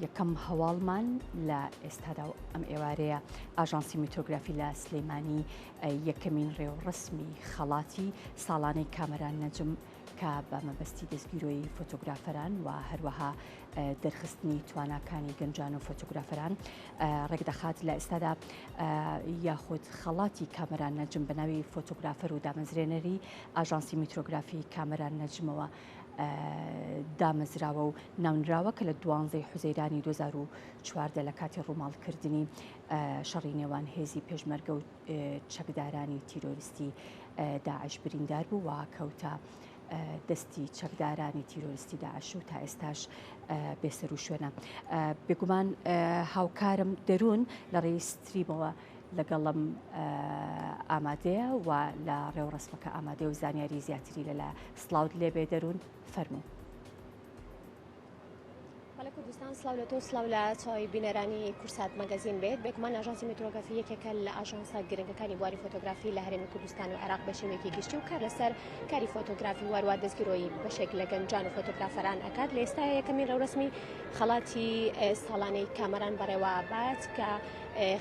یەکەم هەواڵمان لە ئێستادا و ئەم ئێوارەیە ئاژانسی میترۆگرافی لە سلەیمانی یەکەمین ڕێوڕەسمی خەڵاتی ساڵانەی کامەران نەجم کە بە مەبەستی دەستگیرۆیی فۆتۆگرافەران و هەروەها دەرخستنی تواناکانی گەنجان و فۆتۆگرافەران ڕێکدەخات لە ئێستادا یاخود خەڵاتی کامەران نەجم بە ناوی فۆتۆگرافەر و دامەزرێنەری ئاژانسی میترۆگرافی کامەران نەجمەوە دامەزراوە و ناونراوە کە لە دوانزەی حوزەیرانی 2014 لە کاتی ڕووماڵکردنی شەڕی نێوان هێزی پێشمەرگە و چەکدارانی تیرۆریستی داعش بریندار بوو و کەوتە دەستی چەکدارانی تیرۆریستی داعش و تا ئێستاش بێسەروشوێنە. بێگومان هاوکارم دەروون لە ڕێی ستریمەوە لەگەڵم ئامادەیە و لە ڕێوڕەسمەکە ئامادەیە و زانیاری زیاتری لەلا سڵاوت لێبێ دەروون فەرموو. بەڵێ کوردستان سڵاو لە تۆ سڵاو لە چاوی بینەرانی کورسات مەگەزین بێت بێگومان ئاژانسی میترۆگرافی یەکێکە لە ئاژانسە گرنگەکانی بواری فۆتۆگرافی لە هەرێمی کوردستان و عێراق بە شێوەیەکی گشتی و کار لەسەر کاری فۆتۆگرافی واروا دەستگیرۆیی بەشێک لە گەنجان و فۆتۆگرافەران ئەکات لە ئێستا یەکەمین ڕێوڕەسمی خەڵاتی ساڵانەی کامەران بەڕێوە بات کە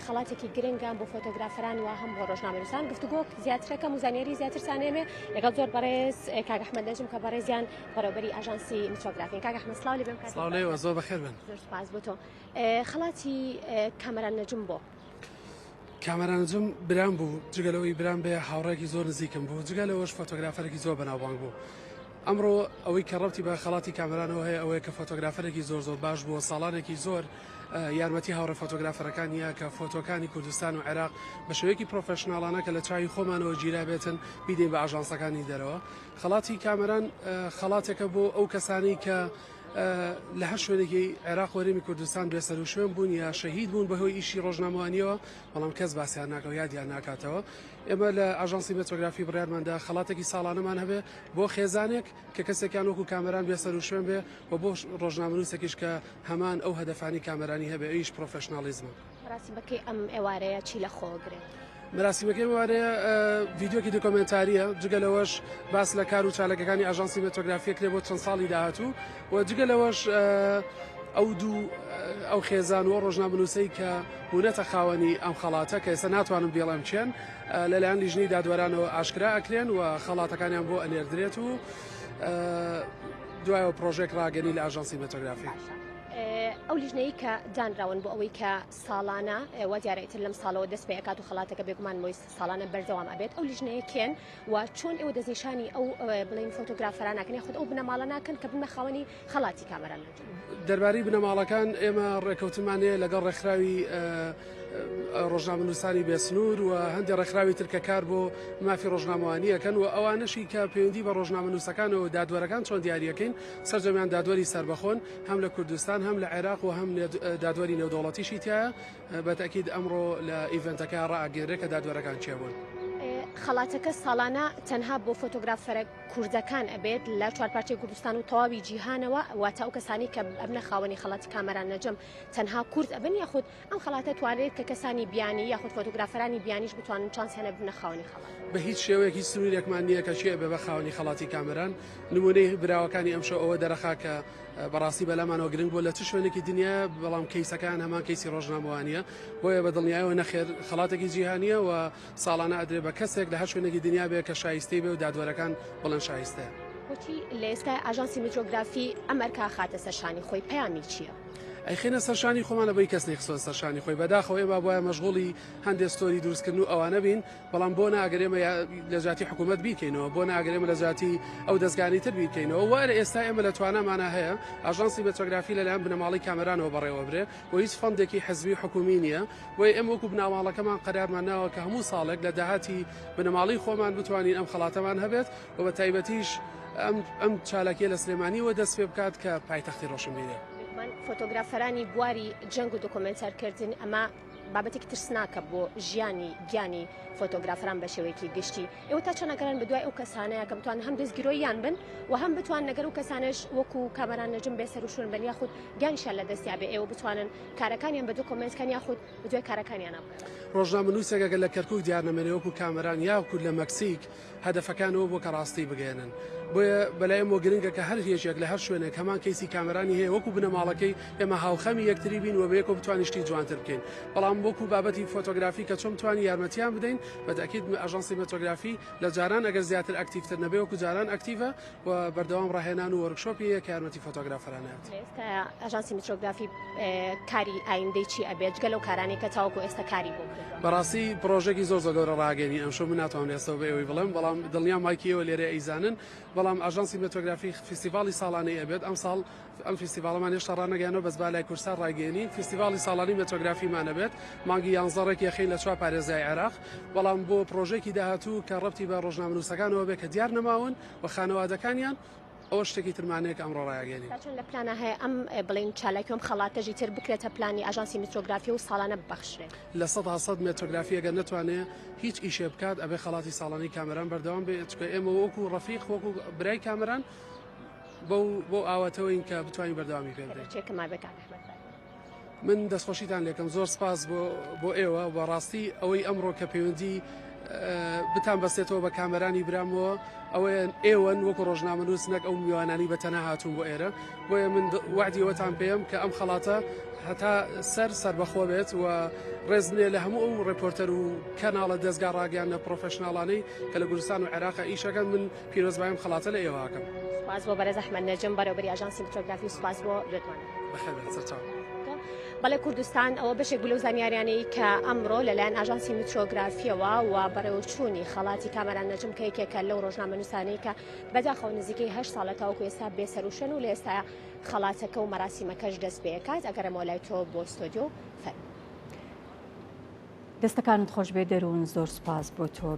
خەڵاتێکی گرنگە بۆ فۆتۆگرافەران و هەم بۆ ڕۆژنامەنووسان گفتوگۆ زیاترەکەم و زانیاری زیاترتانێمێ لەگەڵ زۆر بەڕێز کاک ئەحمەد نەجم کە بەڕێزیان بەڕێوبەری ئاژانسی میترۆگرافین کاک ئەحمەد سڵاو لێ بێم کات سڵاو لێوە زۆر بەخێر بن زۆر سپاس بۆ تۆ خەڵاتی کامەران نەجم بۆ کامەران نەجم برام بوو جگە لەوەی برام بێ هاوڕێکی زۆر نزیکم بوو جگە لەوەش فۆتۆگرافەرێکی زۆر بەناوبانگ بوو ئەمڕۆ ئەوەی کە ڕەبتی بە خەڵاتی کامەرانەوە هەیە ئەوەیە کە فۆتۆگرافەرێکی زۆر زۆر باش بووە ساڵانێکی زۆر یارمەتی هاوڕێ فۆتۆگرافەرەکان یا کە فۆتۆکانی کوردستان و عێراق بە شێوەیەکی پرۆفێشناڵانە کە لە چاوی خۆمانەوە گیرابێتن بیدەین بە ئاژانسەکانی دەرەوە خەڵاتی کامەران خەڵاتێکە بۆ ئەو کەسانەی کە لە هەر شوێنێکی عێراق و هەرێمی کوردستان بێسەروشوێن بوون یا شەهید بوون بەهۆی ئیشی ڕۆژنامەوانیەوە بەڵام کەس باسیان ناکە و یادیان ناکاتەوە ئێمە لە ئاژانسی مێترۆگرافی بڕیارماندا خەڵاتێکی ساڵانەمان هەبێ بۆ خێزانێک کە کەسێکیان وەکو کامەران بێسەروشوێن بێ و بۆ ڕۆژنامەنووسێکیش کە هەمان ئەو هەدەفانی کامەرانی هەبێ ئەویش پرۆفێشناڵیزمە. مەراسیمەکەی ئەم ئێوارەیە چی لە خۆگرێت؟ مەراسیمەکەی ئەم ئێوارەیە ڤیدیۆکی دۆکۆمێنتارییە، جگە لەوەش باس لە کار و چالاکیەکانی ئاژانسی مێترۆگرافیە کرێ بۆ چەند ساڵی داهاتوو و جگە لەوەش ئەو دوو ئەو خێزان و ڕۆژنامەنووسەی کە بوونەتە خاوەنی ئەم خەڵاتە کە ئێستا ناتوانم بێڵم چێن لەلایەن لیژنەی دادوەرانەوە ئاشکرا ئەکرێن و خەڵاتەکانیان بۆ ئەنێردرێت و دوایەوە پرۆژێک ڕاگەنی لە ئاژانسی مێترۆگرافی. ئەو لیژنەی کە دانراون بۆ ئەوەی کە ساڵانە وا دیارە ئیتر لەم ساڵەوە دەست پێ ئەکات و خەڵاتەکە بێگومان بۆی ساڵانە بەردەوام ئەبێت ئەو لیژنەیە کێن و چۆن ئێوە دەستنیشانی ئەو بڵێین فۆتۆگرافەران ناکەن یاخود ئەو بنەماڵە ناکەن کە ببنە خاوەنی خەڵاتی کامەران نەجم؟ دەربارەی بنەماڵەکان ئێمە ڕێکەوتنمان هەیە لەگەڵ ڕێکخراوی ڕۆژنامەنووسانی بێسنوور و هەندێک ڕێکخراوی تر کە کار بۆ مافی ڕۆژنامەوانیەکەن و ئەوانەشی کە پەیوەندی بە ڕۆژنامەنووسەکانەوە دادوەرەکان چۆن دیاریەکەین سەرجەمیان دادوەری سەربەخۆن هەم لە کوردستان هەم لە عێراق و هەم دادوەری نێودەوڵەتیشی تیایە بە تەئکید ئەمڕۆ لە ئیڤێنتەکە ڕائەگەیەنرێ کە دادوەرەکان کێ بوون. خەڵاتەکە ساڵانە تەنها بۆ فۆتۆگرافەرە کوردەکان ئەبێت لە چوارپارچەی کوردستان و تەواوی جیهانەوە واتە ئەو کەسانی کە ئەبنە خاوەنی خەڵاتی کامەران نەجم تەنها کورد ئەبن یاخود ئەم خەڵاتە توانرێت کە کەسانی بیانی یاخود فۆتۆگرافەرانی بیانیش بتوانن چانسیان هەبێت ببنە خاوەنی خەڵات؟ بە هیچ شێوەیەک هیچ سنوورێکمان نییە کە کێ ئەبێ بە خاوەنی خەڵاتی کامەران نموونەی براوەکانی ئەمشەو ئەوە دەرەخا کە بەڕاستی بەلامانەوە گرنگ بووە لە چ شوێنێکی دنیایە بەڵام کەیسەکان هەمان کەیسی ڕۆژنامەوانییە بۆیە بە دڵنیایەوە نەخێر خەڵاتێکی جیهانییە و ساڵانە ئەدرێ بە کەسێک لە هەر شوێنێکی دنیا بێ کە شایستەی بێ و دادوەرەکان بڵێن شایستەیە. بۆچی لە ئێستا ئاژانسی میترۆگرافی ئەم ئەرکە ئەخاتە سەر شانی خۆی پەیامی چییە؟ ئەیخەینە سەر شانی خۆمان ئەبەی کەس نەیخستوە سەر شانی خۆی بەداخەوە ئێمە بوایە مەشغوڵی هەندێ ستۆری دروستکردن و ئەوانە بین بەڵام بۆ نا ئەگەر ئێمە لە جیاتی حکوومەت بیرکەینەوە بۆ نا ئەگەر ئێمە لە جیاتی ئەو دەزگانی تر بیرکەینەوە وە ئێستا ئێمە لە توانامانە هەیە ئاژانسی مێترۆگرافی لەلایەن بنەماڵەی کامەرانەوە بەڕێوەبرێ و هیچ فەندێکی حزبی و حکوومی نییە بۆیە ئێمە وەکو بنەماڵەکەمان قەرارمان ناوە کە هەموو ساڵێک لە داهاتی بنەماڵەی خۆمان بتوانین ئەم خەڵاتەمان هەبێت و بە تایبەتیش ئەم ئەم چالاکیە لە سلێمانیەوە دەست پێ بکات کە پایتەختی ڕۆشنبیریە. بێگومان فۆتۆگرافەرانی بواری جەنگ و دۆکۆمێنتارکردن ئەمە. بابەتێکی ترسناکە بۆ ژیانی گیانی فۆتۆگرافەران بە شێوەیەکی گشتی ئێوە تا چەند ئەگەڕێن بەدوای ئەو کەسانەیە کە بتوان هەم دەستگیرۆیان بن و هەم بتوان نەگەر و کەسانش وەکو کامەران نەجم بێ سەروشوێن بن یاخود گیانیشیان لە دەستیا بێ ئێوە بتوانن کارەکانیان بە دۆکۆمێنت کەن یاخود بەدوای کارەکانیانە بگەڕێن. ڕۆژنامەنووسێک ئەگەر لە کەرکوک دیار نەمێنێ وەکو کامەران یاخود لە مەکسیک هەدەفەکان ئەوە بووە کە ڕاستی بگەیەنن. بۆیە بەلای ئێمەوە گرنگە کە هەر یەکێک لە هەر شوێنێک هەمان کەیسی کامەرانی هەیە وەکو بنەماڵەکەی ئێمە هاوخەمی یەکتری بین و بەیەکەوە بتوانین شتی جوانتر بکەین. بەڵام وەکو بابەتی فۆتۆگرافی کە چۆن بتوانین یارمەتیان بدەین بە تەئکید ئاژانسی مێترۆگرافی لە جاران ئەگەر زیاتر ئەکتیڤتر نەبێ وەکو جاران ئەکتیڤە و بەردەوام ڕاهێنان و وۆرکشۆپی هەیە کە یارمەتی فۆتۆگرافەران ئەیات. لە ئێستا ئاژانسی میترۆگرافی کاری ئایندەی چی ئەبێت جگە لەو کارانەی کە تاوەکو ئێستا کاری بۆ کردووە؟ بەڕاستی پڕۆژەکی زۆر زۆر گەورە ڕاگەیەنین ئەمشەو من ناتوانم لە ئێستەوە بە ئێوەی بڵێم بەڵام دڵنیام مایکی ئێوە لێرەیە ئەیزانن بەڵام ئاژانسی مێترۆگرافی فیستیڤاڵی ساڵانەی ئەبێت ئەمساڵ ئەم فیستیڤاڵەمان هێشتا ڕانەگەیاندووە بەس با لای کوردسات ڕایگەیەنین فیستیڤاڵی ساڵانەی مێترۆگرافیمان ئەبێت مانگی یانزە ڕێکی ئەخەین لە چوار پارێزگای عێراق بەڵام بۆ پڕۆژەیەکی داهاتوو کە ڕەبتی بە ڕۆژنامەنووسەکانەوە بێت کە دیار نەماون و خانەوادەکانیان ئەوە شتێکی ترمان هەیە کە ئەمڕۆ ڕایەگەیەنین. تا چەند لە پلانا هەیە ئەم بڵێین چالاکی و ئەم خەڵاتەژی تر بکرێتە پلانی ئاژانسی میترۆگرافی و ساڵانە ببەخشرێت؟ 100% مێترۆگرافی ئەگەر نەتوانێ هیچ ئیشێ بکات ئەبێ خەڵاتی ساڵانەی کامەران بەردەوام بێ چونکە ئێمە وەکو ڕەفیق وەکو برای کامەران بەو بەو ئاواتەوەین کە بتوانین بەردەوامی پێ بدەین. چێکم مابێ کاک ئەحمەد فەرموو. من دەستخۆشیتان لێکەم زۆر سپاس بۆ بۆ ئێوە بەڕاستی ئەوەی ئەمڕۆ کە پەیوەندی بتان بەستێتەوە بە کامەرانی برامەوە ئەوەیە ئێوەن وەکو ڕۆژنامەنووس نەک ئەو میوانانی بە تەنها هاتوون بۆ ئێرە بۆیە من وعدی ئەوەتان پێم کە ئەم خەڵاتە هەتا سەر سەربەخۆ بێت و ڕێز بنێ لە هەموو ئەو ڕێپۆرتەر و کەناڵە دەستگا ڕاگەیاندنە پرۆفێشناڵانەی کە لە کوردستان و عێراق ئیشەکەن من پیرۆزبایی ئەم خەڵاتە لە ئێوە ئەکەم. سوپاس بۆ بەرێز ئەحمەد نەجم بەرێوبەری ئاژانسی میترۆگرافی و سوپاس بۆ لێدوانەکەت. بەخێر بێن سەرچاو. بەڵێ کوردستان ئەوە بەشێک بوو لەو زانیاریانەی کە ئەمڕۆ لەلایەن ئاژانسی میترۆگرافیەوە و بەڕێوەچوونی خەڵاتی کامەران نەجم کە یەکێکە لەو ڕۆژنامەنووسانەی کە بەداخەوە نزیکەی هەشت ساڵە تاوەکو ئێستا بێسەروشوێن و لە ئێستا خەڵاتەکە و مەراسیمەکەش دەست پێکات ئەگەرەمەوە لای تۆ بۆ ستۆدیۆ فەرموو. دەستەکانت خۆش بێ دەروون زۆر سوپاس بۆ تۆ.